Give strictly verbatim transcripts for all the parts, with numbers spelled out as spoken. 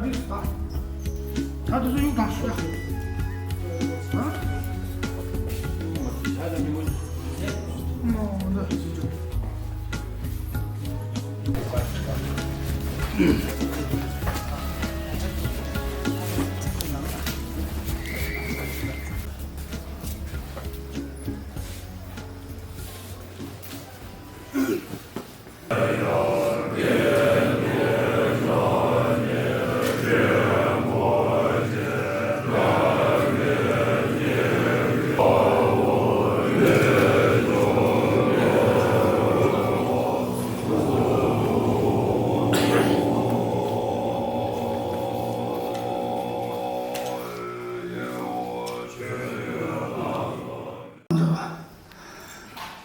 ད་དུ་སུ་ཡུག་དང་ཤུ་ཡ། ཨ།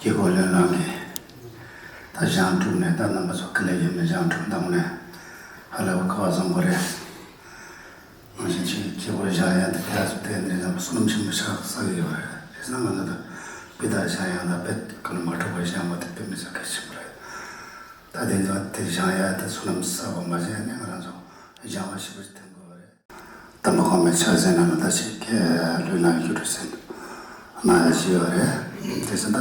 དགེ་སྐོས་བློན་ལགས་ཀྱིས་ད་ཞང་དྲུག་ནས་ད་རྣམ་པ་ཚོ་ཀུན་ལེགས་ཡིན་ནས་ཞང་དྲུག་དང་ནས་ཧ་ལས་པ་ཁ་བ་བཟང་པོ་རེད། ང་ཞིག་ཅིག་སྐྱེ་བོ་བཞག་ཡ་དེ་ཕྱག་སུ་བསྟན་ནས་ཡང་བསོད་ནམས་ཆེན་པོ་ཆགས་ས་གི་ཡོད་རེད། བྱས་ན་ང་ཚོ་དང་དཔེ་དག་བཞག་ཡ་ལ་དཔེ་ཀུན་མ་གྲུབ་པ་བཞག་མ་ཐུབ་པའི་མི་ཚོ་གལ་ཆེན་པོ་རེད། ད་དེ་ཚོ་དེ་བཞག་ཡ་དེ་བསོད་ནམས་བསགས་པ་མ་བྱས་ནས་ང་རང་ཚོ་སྦྱང་བ་ཞིབ་པོ་ཞིག་ཐོན་དགོས་པ་རེད། དམ་པ་གོང་མའི་ཕྱག་འཚལ་རྣམས་ལ་བདག་ཅག་གི་ལུས་ལ་བཞུགས་གྲོལ་ཟིན། གནང་ཡ་ཞིག་ཡོད་རེད། དེ་ཚོ་ད་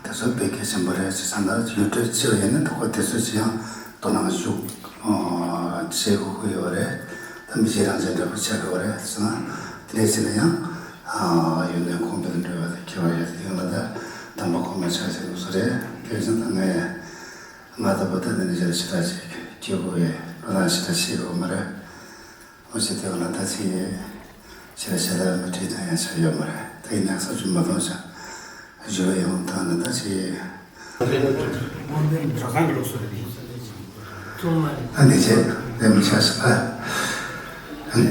དེ་ཚོ་དཔེ་གལ་ཆེན་པོ་རེད། བྱས་ཙང་ད་བཞུགས་གྲོལ་བྱས་པ་ཡིན་ན་ད་ཁོ་དེ་ཚོ་ཅི་ཡང་དོ་སྣང་ཞུགས་བྱེད་དགོས་ཀྱི་ཡོད་རེད། ད་མི་གཅིག་རང་བཙན་འདྲ་པོ་ཆགས་ཀྱི་ཡོད་རེད། བྱས་ཙང་དེ་འདྲ་བྱས་ན་ཡང་ཡོན་ཏན་གོང་འཕེལ་འགྲོ་བ་དང་ཁྱད་པར་ཡོད་དེ། དེ་ཡང་ད་དམ་པ་གོང་མའི་ཕྱག་འཚལ་དགོས་ས་རེད། དེ་བྱས་ཙང་ད་ངས་ང་ལྟ་བུ་ད་འདི་འདྲ་ཞིག་ལ་ཞེ་དྲག་ཅིག་སྐྱོ་པོ་ཡོད། ལོ་ན་ཞེ་དྲག་ཤེས་དགོས་མ་རེད། འོ་ཞེས་དེ་བ་ལ་ད་ཅིག་ཞེ་དྲག་ཞེ་དྲག་མི་བྲིས་ན་ཡང་ཆ་ཡོད་མ་རེད། ད་ཡིན་ན་ས་ཆུ་མ་གཏོང་བྱ་ཞུ་བ་ཡོང་ཐང་ན་ད་ཅིག་དབང་ལྡན་གྲྭ་ཚང་གི་ལུགས་སྲོལ་རེད། ཨ་ནི་ཅེ་ལས་མི་ཆགས་ཤག་ཨ། ཨ་ནི།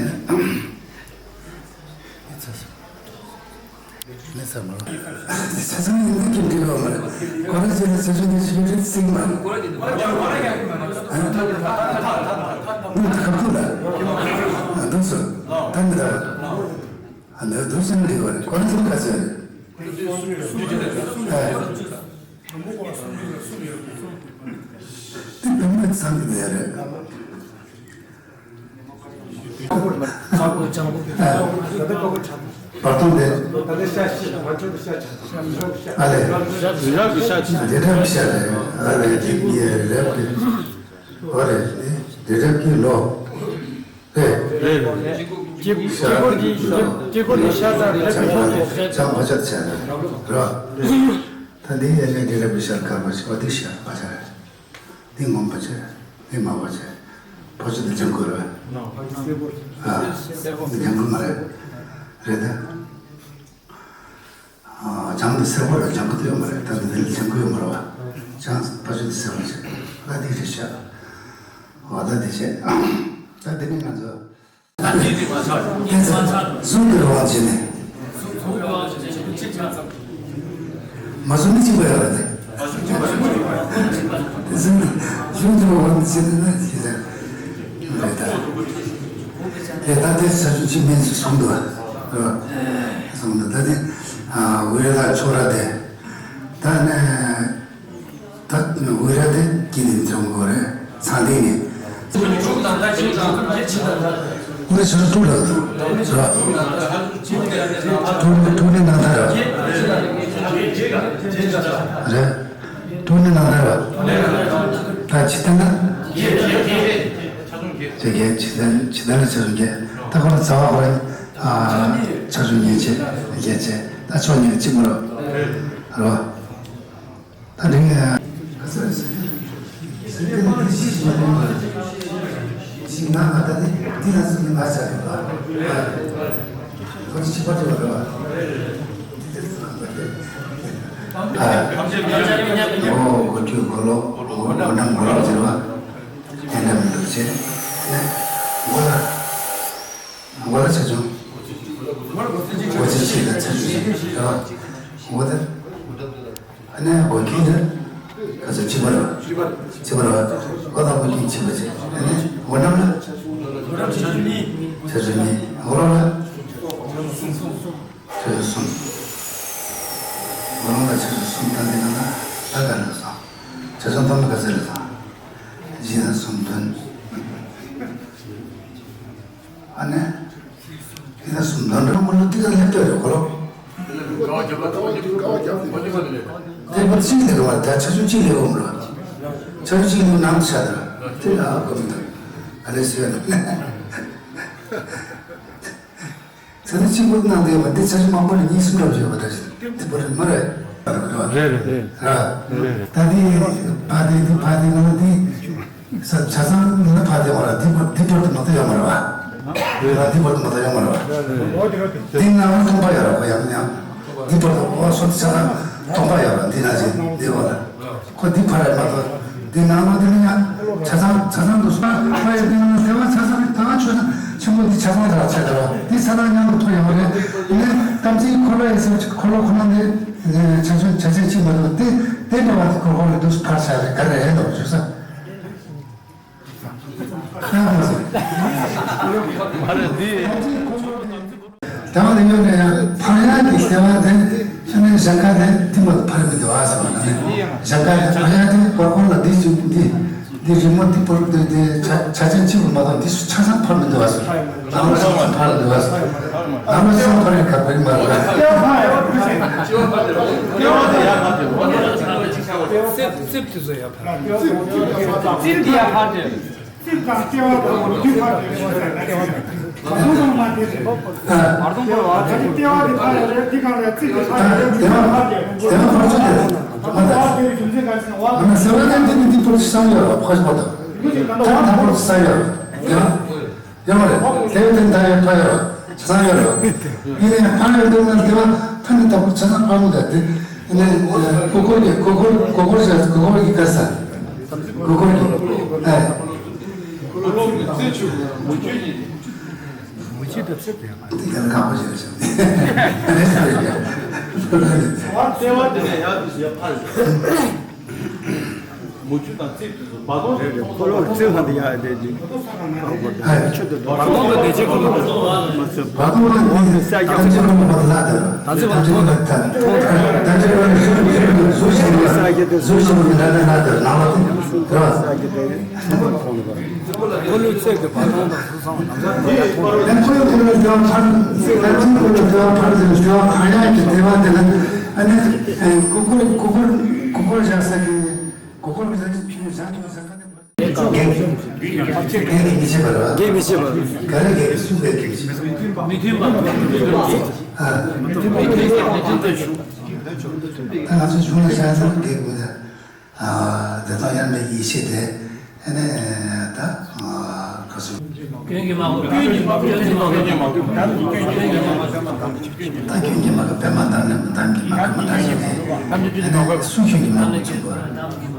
ནི་ཚ་མ་ལོ། ཚ་ཚ་ནི་འདི་གི་འདི་ལོ་མ་རེད། ཁོ་རང་ཚོ་ནི་ཚ་ཚ་ནི་ཞིག་རེད་ཟིན་མ་རེད། ཨ་ནི་ཁ་ཁུ་ལ། ཨ་འདུག་སོ། ད་ནི་ད། ཨ་འདི་འདུག་སེ་ནི་འདི་བ་རེད། ཁོ་རང་ཚོ་ནི་ག་ཚོད་རེད། ཨ། དེ་བུད་མེད་ཚང་གི་ལས་རེད། བར་སྟོང་དེ། ཨ་ལས། རི་རབ་ཀྱི་ཤ་ཆེ། རི་རབ་ཀྱི་ཤ་རེད། ཨ་ལས་དེ་ངའི་རི་རབ་ཀྱི། འོ་རེད། རི་རབ་ཀྱི་ལོ། རེད། རེད། དཀྱིལ་འཁོར་གྱི་དཀྱིལ་འཁོར་གྱི་ཤ་དང་རི་རབ་ཀྱི་ལོ་དེ། ཤ་མ་ཆག་ཆ་རེད། རེད། ད་འདི་ཡས་ནས་རི་རབ་ཀྱི་ཤ་དཀར་པོ་ཞིག་པ་འདི་ཤ་མ་ཆག་རེད། འདི་ངོམ་པ་ཆེ། འདི་མ་བ་ཆེ། ཕོ་ཆུ་འདི་ལྗང་ཁུ་རེད། ཨ། འདི་ལྗང་ཁུ་མ་རེད། རེད་ད། ཨ། ལྗང་འདི་སེར་པོ་རེད། ལྗང་ཁུ་དེ་ཡོད་མ་རེད། ད་འདི་འདི་ལྗང་ཁུ་ཡོད་མ་རེད་བ། ལྗང་ཕོ་ཆུ་འདི་སེར་པོ་ཆེ། ཨ་འདི་རེད་ཤག་འོ་ད་འདི་ཆེ། ད་འདི་ནི་ང་ཚོ། ཀན་སར་གཟུགས་ཀྱི་དབང་བྱས་ནས། མ་བཟུང་ནི་གཅིག་པ་ཡོད་རེད་དེ། གཟུགས་གཟུགས་ཀྱི་དབང་བྱས་ནས་ན་ཅི་ཟེར། རེད་ད། རེད་ད་དེ་ས་ཆུ་གཅིག་མིན་ཟེར་གསུངས་འདུག་བ། རེད་བ། གསུངས་འདུག་ད་དེ། ཨ། འོད་ལ་ཕྱོགས་ར་དེ། ད་ནས། ད་འོད་ར་དེ་དཀྱིལ་ནས་འཛོམས་དགོས་རེད། ཚང་སྟེང་ནས། འོད་ཆ་ར་དྲུག་ལ་འདུག་ར། དྲུག་ནི་དྲུག་ནི་སྣང་མཐའ་ར། རེད། དྲུག་ནི་སྣང་མཐའ་ར། ད་ཇི་ལྟར་ན། ཇི་སྐད་ཇི་ལྟར་ཇི་ལྟར་ན་ཆ་རུ་འགྱེད། ད་ཁོ་ར་རྩ་བ་ཁོ་ར། ཨ། ཆ་རུ་ཉེ་ཆེ་རྒྱས་ཆེ། ད་ཕྱོགས་གཉིས་ལ་གཅིག་པ་ར། ར། ད་རིང་ཡ། ཞིག་ན་ང་ད་ནི་འདི་ན་སུ་ནི་ང་ཆ་རེད་པ། ཁོ་ཅི་ཆི་པ་ཏི་བ་རེད་པ། འོ་གོ་ཆུ་གོ་ལོ་གོ་ནམ་གོ་ལོ་ཟེར་བ། དེ་འདྲ་མི་འདུག་ཅེ། གོ་ལ། གོ་ལ་ཆ་ཆུང་། གོ་ཆ་ཆེ་ལ་ཆ་ཆུང་ཟེར་བ། གོ་ལ། ཨ་ནི་སྒོ་ཁྱི་དེ། ག་ཚོད་ཕྱི་པ་རེད་པ། ཕྱི་པ་རེད་པ། ཨོ་ད་སྒོ་ཁྱི་ཕྱི་པ་བྱས། ཨ་ནི་སྒོ་འགྲམ་ལ། ཕྱི་ཕྱི་གཉིས། སྒོ་ལོགས་ལ། ཕྱི་གསུམ། སྒོ་ལོགས་ལ་ཕྱི་གསུམ་ད་འདི་ནང་ལ་ད་ག་རེ་ལ་སོང་། ཕྱི་གསུམ་ཐོག་མ་ག་ཚོད་ལ་སོང་། བཞི་དང་གསུམ་བདུན། གཅིག་ལས་གོ་མ་རེད། ད་ཆ་ཆུ་གཅིག་ལས་གོ་མ་རེད། ཆ་ཆུ་གཅིག་ལས་ནང་དུ་ཆ་དང་དེ་ལ་ཨ་གོ་མི་འདུག་ཨ་ལས་ཟེར་ན། ཚ་ཚ་གཅིག་པུ་གནང་བསྡད་པ་འདི་ཚ་ཚ་མང་པོ་ལ་གཉིས་གསུམ་འདྲ་བྱས་པ་འདྲ་ཞིག་འདི་པོ་རེད་མ་རེད། རེད་རེད་རེད། ད་འདི་ཕ་དེ་འདི་ཕ་དེ་ང་འདི་ས་ཆ་ཚང་ལ་ཕ་དེ་བ་ལ་འདི་པོ་འདི་པོ་དུ་མ་གཏོགས་ཡོད་མ་རེད་བ། རེད་འདི་པོ་དུ་མ་གཏོགས་ཡོད་མ་རེད་བ། འདི་ང་ལ་སྟོང་པ་ཡོད་རེད་བ། ཡང་ཡང་འདི་པོ་དུ་བ་སོ་ཆ་ཚང་སྟོང་པ་ཡོད་རེད། འདི་ན་ཅི་འདི་བ་ལ། ཁོ་འདི་ཕར་རེད་མ་གཏོགས་འདི་ནང་ལོགས་འདི་ནི་ཡང་ཆ་ཚང་ཆ་ཚང་དུ་སོང་། ཕ་ཡི་འདི་ནང་ལ་དེ་བ་ཆ་ཚང་ད་ཆོས་ཚང་ཆེན་པོ་འདི་ཆ་ཚང་དང་ཆ་དང་འདི་ཆ་ཚང་མཉམ་དུ་ཐོ་ཡོང་བ་རེད། ཡིན་ནའི་གཏམ་ཚིག་འཁོར་ལོ་ཡི་སེམས་འཁོར་ལོ་ཁོ་ན་འདི་ཆ་ཚང་ཆ་ཚང་གཅིག་མ་གཏོགས་འདི་འདི་འདྲ་བ་འདི་ཁོ་ཁོ་ལ་འདུག་ཕར་ཆ་རེད་ག་རེ་རེད་འདུག་ཆོས་ཚང་། ད་ང་ལ་ཡོད་ན་ཡང་ཕར་ཡག་གི་ལྟེ་བ་དེ་ཤ་ནའི་ཞག་ཁ་དེ་དེ་མ་ཕར་མི་འདུག་ཨ་ཟེར་བ་ན་ནི་ཞག་ཁ་དེ་ཕར་ཡག་དེ་བར་ཁོང་ལ་འདི་བྱུང་འདི་འདི་རི་མོ་འདི་བོར་འདི་འདི་ཆ་ཆ་ཆེན་གཅིག་པུ་མ་གཏོགས་འདི་ཆ་ཚང་ཕར་མི་འདུག་ཨ་ཟེར། ནང་ལ་ཆ་ཚང་ཕར་འདུག་ཨ་ཟེར། ནང་ལ་ཆ་ཚང་ཕར་ཡག་ག་པར་མ་རེད། རྩིབས་རྩིབས་དེ་ཚོ་ཡག་ཕར། རྩིབས་འདི་ཡག་ཕར་དེ། རྩིབས་དང་ལྟེ་བ་དང་མུ་ཁྱུད་ཕར་དེ་རེད་ཟེར་ན་རེད། བར་སྟོང་ཕར་མ་དེ་རེད། བར་སྟོང་ཕར་བ། ད་ལྟེ་བ་དེ་ཕར་ཡོད་རེད། དེ་གང་རེད། རྩིབས་དེ་ཕར་ཡོད་རེད། མུ་ཁྱུད་ཕར་དེ། ལྟེ་བ་ཕར་ཚུར་དེ་མ་ད། ལྟེ་བ་དེ་རྒྱུ་མཚན་ག་རེ་ཟེར་ན་བ། ང་ན་ཟེར་བ་ནི་འདི་ནི་འདི་ཕར་ཚུར་ས་ཡོད་རེད། ཕར་ཕར་དང་། མུ་ཁྱུད་གང་ད་ད་ཕར་ཚུར་ས་ཡོད་རེད། ཡང་ཡོད་མ་རེད། ལྟེ་བ་དེ་ད་ཡོད་ཕར་ཡོད་རེད། ས་ཡོད་རེད། ཡིན་ནའི་ཕར་ཡོད་འདུག་ན་ལྟེ་བ་ཐ་མི་ད་ཕར་ཚུར་ས་ཕར་མི་ད་དེ། ཨ་ནི་ཀོ་ཀོར་གྱི་ཀོ་ཀོར་ཀོ་ཀོར་ཟེར་ཀོ་ཀོར་གྱི་དཀར་ས། ཀོ་ཀོར་གྱི་ཨ། མུ་ཁྱུད་དང་རྩིབས་དེ་ཡང་ཁག་པོ་ཞིག་རེད་ཤག་ལྟེ་བ་དེ་ནས་ཡར་དུ་ཡར་ཕར། མུ་ཁྱུད་དང་རྩིབས་དེ་ཚོ་བར་སྟོང་ཞིག་མཐོང་ས་བར་སྟོང་ལ་ཆུ་དེ་བར་སྟོང་དུ་བདེ་ཆེན་ཁོ་ན་མ་ཚོད་བར་སྟོང་ལ་ངོམ་དུ་ས་རྒྱ་ད་ཚོད་ཁོ་ན་མ་ལ་དེར་ད་ཚོད་བར་སྟོང་དུ་མཐོང་ད་ཚོད་ཁོ་ན་ཟུར་ཞིག་ལ་ས་རྒྱ་དེ་ཟུར་ཞིག་ལ་ན་ན་དེར་ན་ལ་དེ་ར་ས་རྒྱ་དེ་ཁོ་ལུས་ཚད་ཀྱི་བར་སྟོང་དང་ཟུར་ཚང་བ་ན་ཚོད་ཁོ་ལ་དེ་བ་ཕར་དེ་ཚོད་ཁོ་ལ་དེ་བ་ཕར་དེ་ཚོད་ཁོ་ཡ་གི་དེ་བ་དེ་ལ་ཨ་ནི་ཀུ་ཀུ་ཀུ་ཀུ་ཀུ་ཀུ་བཞག་ས་གི་གོ་སྐོར་གྱི་ས་ཆ་ཆུང་ཆུང་བཞག་ཐུབ་ས་ཁ་ནས་བར། རྒན་རྒན་གྱིས་མི་ཤེས་པ་རེད་བ། རྒན་མི་ཤེས་པ། ག་རེ་རྒན་གྱིས་སུ་རྒན་གྱིས་མི་ཤེས་པ། མི་མཐུན་པ་མི་མཐུན་པ་ཨ། མི་མཐུན་པ་མི་མཐུན་པ་ཞུ། ད་ང་ཚོ་གཞུང་ལ་བཞག་ཚར་རྒན་དགོས་ད། ཨ་བདེ་ཐང་དབྱར་མེད་ཀྱི་ཡེ་ཤེས་དེ། ཨ་ནི་ད་ཨ་ག་ཚོད། ཀུན་གྱིས་མ་གོས་ཀུན་གྱིས་མ་གོས་ཀུན་གྱིས་མ་གོས་ཀུན་གྱིས་མ་གོས། ད་ཀུན་གྱིས་མ་གོས་པད་མ་དང་ནི་དམ་གྱིས་མ་གོས་མ་དང་ཞིག་གིས་ཨ་ནི་སུ་ཁྱོད་ཀྱིས་མ་གོས་ཚུལ་གོ།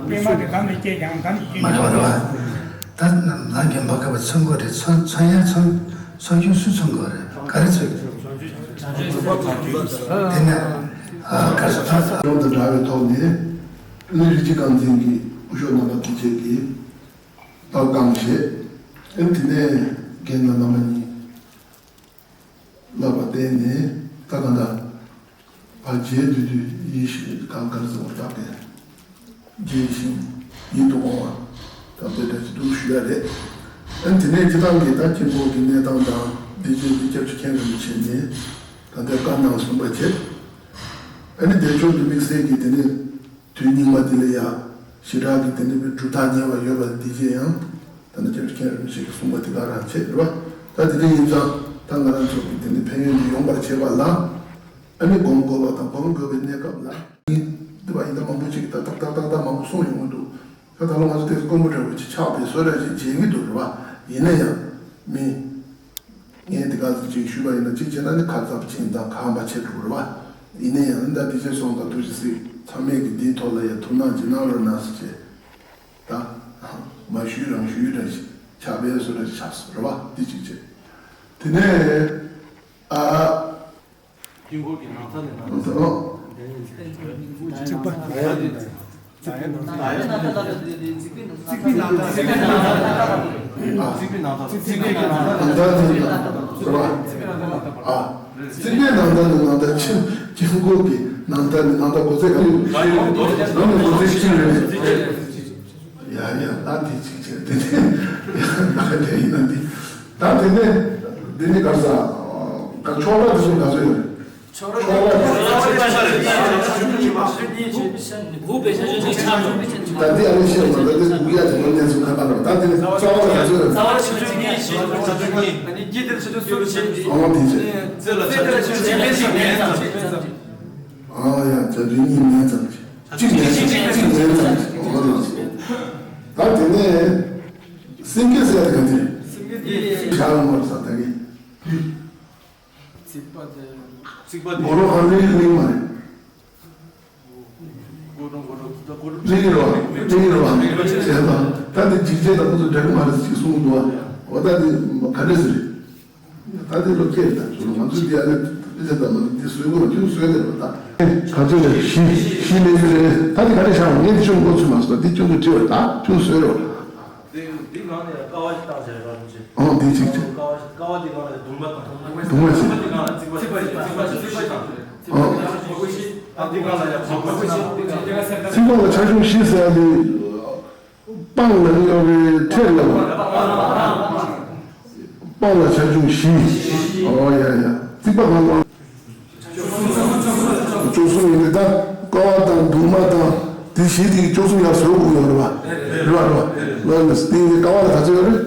པད་མ་དེ་དམ་ལ་སྐྱེས་ཀྱང་དམ་གྱིས་སྐྱེས་མ་གོས་རེད་བ། ད་དམ་གྱིས་མ་གོས་པ་མཚོན་གོ་རེད། མཚོན་མཚོན་ཡ་མཚོན་མཚོན་རྒྱུ་སུ་མཚོན་གོ་རེད། ག་རེ་མཚོན། དེ་ནས་ཨ་ག་རེ་ཟེར་ད། ཡོངས་དང་འདྲ་བའི་ཐོག་ནས་ཨ་ནི་རི་སྤྱི་རྐང་འཛིན་གྱི་སྐུ་ཞབས་རྣམ་པ་དེ་བཅས་ཀྱིས། ད་གང་བྱེད། ཨེ་དེ་ནས་རྒན་ལ་བླ་མ་གཉིས་བསླབ་པ་བསྟན་ནས་ད་ག་འདྲ་བར་རྗེས་བསྡུས་བསྡུས་ཡིད་བཞིན་གང་དགར་གཟིགས་པར་བརྟགས་ཏེ་རྗེས་བཞིན་ཡིད་དུ་འོང་བ་ད་དེ་འདྲ་ཅིག་འདུག་ཞུ་ཡ་རེད། ཨེ་དེ་ནས་སྤྱི་བཏང་གི་ད་དཀྱིལ་འཁོར་གྱི་གནས་སྟངས་དང་བདེ་སྐྱིད་ཀྱི་སྐྱབས་རྗེ་མཁན་རིན་པོ་ཆེ་ནས་ད་ལྟའི་བཀའ་གནང་གསུངས་པ་བྱས། ཨེ་ནི་བདེ་མཆོག་གི་དམིགས་བསལ་གྱི་དེ་ནས། དུས་སྙིགས་མ་དེ་ལ་ཡང་ཞེ་དྲག་གི་དེ་འདྲ་བའི་གྲུབ་རྟགས་ཉེ་བར་ཡོད་པ་དེ་རྗེས་ཡང་ད་ནི་སྐྱབས་རྗེ་མཁན་རིན་པོ་ཆེ་གིས་གསུངས་པ་དེ་ག་རང་བྱེད་རེད་བ། ད་དེ་འདྲ་ཡིན་ཙང་ད་ང་རང་ཚོ་གི་དེ་འདྲ་ཕན་ཡོན་དེ་ཡོང་བར་བྱེད་པ་ལ་ཨ་ནི་སྒོམ་དགོས་པ་དང་སྒོམ་དགོས་པའི་གནས་སྐབས་ལ་ནི་འདི་བ་ཡིན་ད་མང་པོ་ཅིག་གིས་ད་ཏག་ཏག་ཏག་ཏག་མང་པོ་གསུངས་ཡོང་གི་འདུག་ད་ད་ལོ་ང་ཚོ་དེ་དཀོན་པོ་འདྲ་བོ་ཅིག་ཆགས་པའི་བཟོ་འདྲ་ཅིག་བྱེད་ཀྱི་འདུག་རེད་བ། ཡིན་ན་ཡང་མི། ངས་འདི་ག་ཚོད་ཅིག་ཞུས་པ་ཡིན་ན་གཅིག་བྱས་ན་ནི་ཁ་ཚབ་ཅིག་དང་ཁ་མ་ཆེ་འགྲོ་རེད་བ། ཡིན་ན་ཡང་ད་འདི་བྱས་སོང་ད་ཐུགས་རྗེ་གཟིགས་ཚང་མས་ཀྱི་འདིའི་ཐོག་ལ་ཡ་ཐུགས་སྣང་ཅིག་གནང་རོགས་གནང་ཟེར་བྱས། ད་མ་ཞུས་རང་ཞུས་འདྲ་ཞིག་ཆགས་པའི་བཟོ་འདྲ་ཞིག་ཆགས་སོང་རེད་བ། འདི་གཅིག་བྱས། དེ་ནས་ཨ། དཀྱིལ་འཁོར་གྱི་ནང་ཚན་ནས་ནང་ཚན། གཅིག་པ། རྩིག་པའི་ནང་ཚན། རྩིག་པའི་ནང་ཚན། རྩིག་པའི་ནང་ཚན། རྩིག་པའི་ནང་ཚན། ནང་ཚན་ནི་རེད་བ། ཨ། རྩིག་པའི་ནང་ཚན་ནི་ནང་ཚན་ཆེན། དཀྱིལ་འཁོར་གྱི་ནང་ཚན་ནི་ནང་ཚན་སྒོ་རྩིག་ག་ཡོད། ནང་ནས་སྒོ་རྩིག་གཅིག་རེད། ཡ་ཡ་ད་དེ་གཅིག་བྱས་དེ་ནས་ཡ་ད་ག་དེ་ཡིན་ན་འདི་ད་དེ་ནས་འདི་ནི་ག་ས་ག་ཆོག་པ་དེ་ཚོ་ག་ཚོད་ཡོད། ད་འདི་ཨ་ནི་བཤད་མ་ད་འདི་སྒུག་ཡ་དེ་ལོ་གནས་ཚུལ་ཁ་པར་རོ། ད་འདི་ནི་རྩ་བ་ལ་ཚོད་རེད། རྩ་བ་ཆུ་ཚོད་གཉིས་ཤིག་ཨ་ནི་དགེ་དེར་ཆུ་ཚོད་གསུམ་ཞིག་ཨོ་དེ་ཚོད། རྩེ་ལ་ཆུ་ཚོད་གཅིག་མེད་ཙམ་ཞིག་མེད་ཙམ་ཞིག་ཨ་ཡ་ཆུ་ཚོད་གཉིས་མེད་ཙམ་ཞིག་གཅིག་མེད་ཙམ་གཅིག་མེད་ཙམ་ཞིག་ཨོ་ལ་སོ། ད་དེ་ནས་སེང་གེ་ཟེར་ཡ་དེ་ག་དེ་རེད། ཞག་ལ་མོར་ས་ད་གི་རྩིག་པ་དེ། རྩིག་པ་དེ། མོ་རོ་ཧང་ལི་གླིང་མ་རེད། གླིང་རེད་བ། གླིང་རེད་བ། བྱས་ཙང་ད་འདི་འཇིགས་བྱེད་དང་ཁོ་ཚོ་འདྲ་གི་མ་རེད་ཅེས་གསུངས་འདུག་བ། འོ་ད་འདི་ག་འདྲས་ཟེར། ད་འདི་ལོ་སྐད་ད་ཚོ་ང་ཚོའི་འདི་ཨ་ནི་དཔེ་ཆ་ད་མ་འདི་བཟོས་གོ་ཁྱོད་བཟོས་ལེ་བ་ད། ག་ཚོད་རེད་བཞི་བཞི་ལེ་ཡོད་རེད། ད་འདི་ག་རེ་བཞག་ངས་འདི་ཁྱོད་མགོ་ཚོས་མ་སོང་། ད་འདི་ཁྱོད་ཚོ་བྲིས་བ་ད་ཁྱོད་བཟོས་རོགས། འདི་འདི་སྒང་ནས་ཀ་བ་ཞིག་བཏགས་བྱས་ར་མི་བྱེད། ཨོ་འདི་གཅིག་བྱས། ཀ་བ་ཀ་བ་འདི་སྒང་ལ་གདུང་མ་བཏང་། གདུང་མ་བྱས། འདི་སྒང་ལ་རྩིག་པ་བྱས། རྩིག་པ་བྱས། རྩིག་པ་བྱས། ཨོ། ཨ་འདི་སྒང་ལ་ཡ་བག་བག་བྱས། རྩིག་པ་ལ་ཆ་ཆུང་བཞི་ཟེར་ཡ་འདི། སྤང་ལ་ཡོད་པའི་ཁྲེལ་ལ་བ། སྤང་ལ་ཆ་ཆུང་བཞི། ཨོ་ཡ་ཡ། རྩིག་པ་གང་གང་། བཅུ་གསུམ་ཡིན་ནི་ད། ཀ་བ་དང་གདུང་མ་དང་། དེ་བཞི་དེ་བཅུ་གསུམ་ཡར་བཟོ་དགོས་ཡོད་རེད་བ། རེད་བ་རེད་བ། ལོ་ནི་སྟེང་གི་ཀ་བ་ལ་ག་ཚོད་ཡོད་རེད།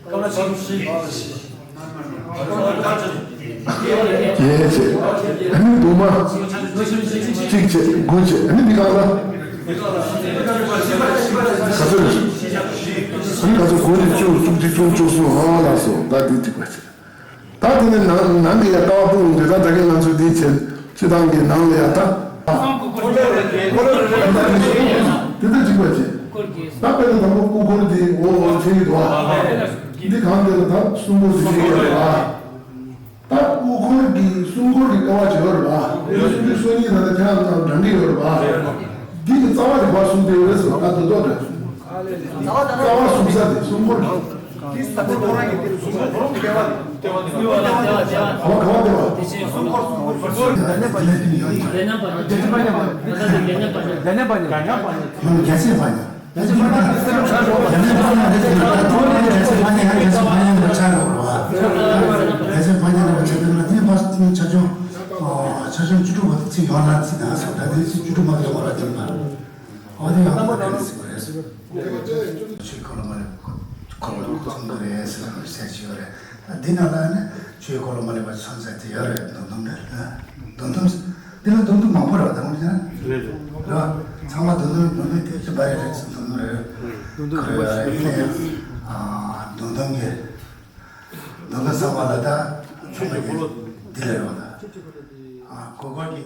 ཀ་བ་ལ་ཆ་ཆུང་བཞི། བརྒྱད་བྱས། ཨ་ནི་གདུང་མ། གཅིག་བྱས་དགུ་བྱས། ཨ་ནི་འདི་གང་ལ། ག་ཚོད་རེད། ཨ་ནི་ག་ཚོད་དགུ་ནི་བཅུ་བཅུ་གཅིག་བཅུ་བཅུ་གསུམ་ཨ་ལ་སོ་ད་འདི་གཅིག་པ་བྱས། ད་དེ་ནས་ནང་ནང་གི་ཡ་ཀ་བ་སྤུངས་འདི་ད་ད་གིན་ང་ཚོས་འདི་བྱས་སྤྱི་བཏང་གི་ནང་ལ་ཡ་ད། དེ་ལྟར་གཅིག་པ་བྱས། ད་དཔེར་ན་དང་པོ་སྐུ་འཁོར་འདི་འོ་འོ་བྱས་ཡོད་དོ། འདི་གང་དེ་ལ་ད་སྲུང་འཁོར་འདི་བྱས་ཡོད་རེད་བ། ད་སྐུ་འཁོར་གྱི་སྲུང་འཁོར་གྱི་ཀ་བ་བྱས་ཡོད་རེད་བ། འདི་སྲུང་འཁོར་སོ་གཉིས་ད་ལྟ་ཁྱེད་རང་ཚོ་དང་འདྲ་འདྲ་ཡོད་རེད་བ། འདི་གི་རྩ་བ་དེ་ཕར་སྲུང་དེ་ཡོད་རེད་ཟེར་བ་ད་དོ་དོ་རེད། རྩ་བ་སྲུང་ས་དེ་སྲུང་འཁོར་གྱི། འདི་ས་ཁོ་རང་གི་དེ་སྲུང་འཁོར་ལྟེ་བ་དེ། ལྟེ་བ་དེ། ལྟེ་བ་ལ་ལྟེ་བ་ལྟེ་བ། ག་བ་ག་བ་ལྟེ་བ། སྲུང་འཁོར་སྲུང་འཁོར་སྲུང་འཁོར། ལྟེ་བ་ལྟེ་བ་ལྟེ་བ། ལྟེ་བ་ལྟེ་བ་ལྟེ་བ། རྒྱལ་སྲས་ཕ་ཉ། རྒྱལ་སྲས་ཕ་ཉ་རེད་དེ་ད་ཐོག་མའི་རྒྱལ་སྲས་ཕ་ཉ་ཡང་རྒྱལ་སྲས་ཕ་ཉ་ལ་ཆགས་ཡོད་རེད་བ། རྒྱལ་སྲས་ཕ་ཉ་ལ་ཆགས་དུས་ན་དེ་ཕ་ཆ་ཆུང་ཆ་ཆུང་བཅུ་དྲུག་པ་དེ་ཚིག་ཡོང་ན་ཚིག་ན་སོ་ད་དེ་ཚིག་བཅུ་དྲུག་མ་དེ་ཡོང་བ་ལ་བསྟན་པ། འོ་དེ་ཡང་ད་ག་ནས་ཟེར་བ་རེད། ཆོས་འཁོར་ལོ་མ་ལས་འཁོར་ལོ་གསུང་གི་རེད་ཟེར་བ་ཟེར་གྱི་ཡོད་རེད། ད་འདི་ནང་ལ་ནི་ཆོས་འཁོར་ལོ་མ་ལས་པ་ཚོན་ཚད་དེ་ཡོད་རེད། འདུམ་འདུམ་རེད། འདུམ་འདུམ་འདི་ལ་འདུམ་འདུམ་མང་པོ་རེད་བ། ད་དངོས་གནས་རེད་བ། ཚང་མ་འདུམ་འདུམ་འདུམ་འདུམ་དེ་ཅི་འདྲ་རེད་ཟེར་འདུམ་འདུམ་རེད། འདུམ་འདུམ་ག་རེ་ཡོད་རེད། ཡིན་ན་ཡང་འདུམ་འདུམ་གྱི་འདུམ་འདུམ་ཚང་མ་ལ་ད་ཚང་མ་གི་འདི་ལ་རེད་བ། ད་གོ་སྐོར་གྱི།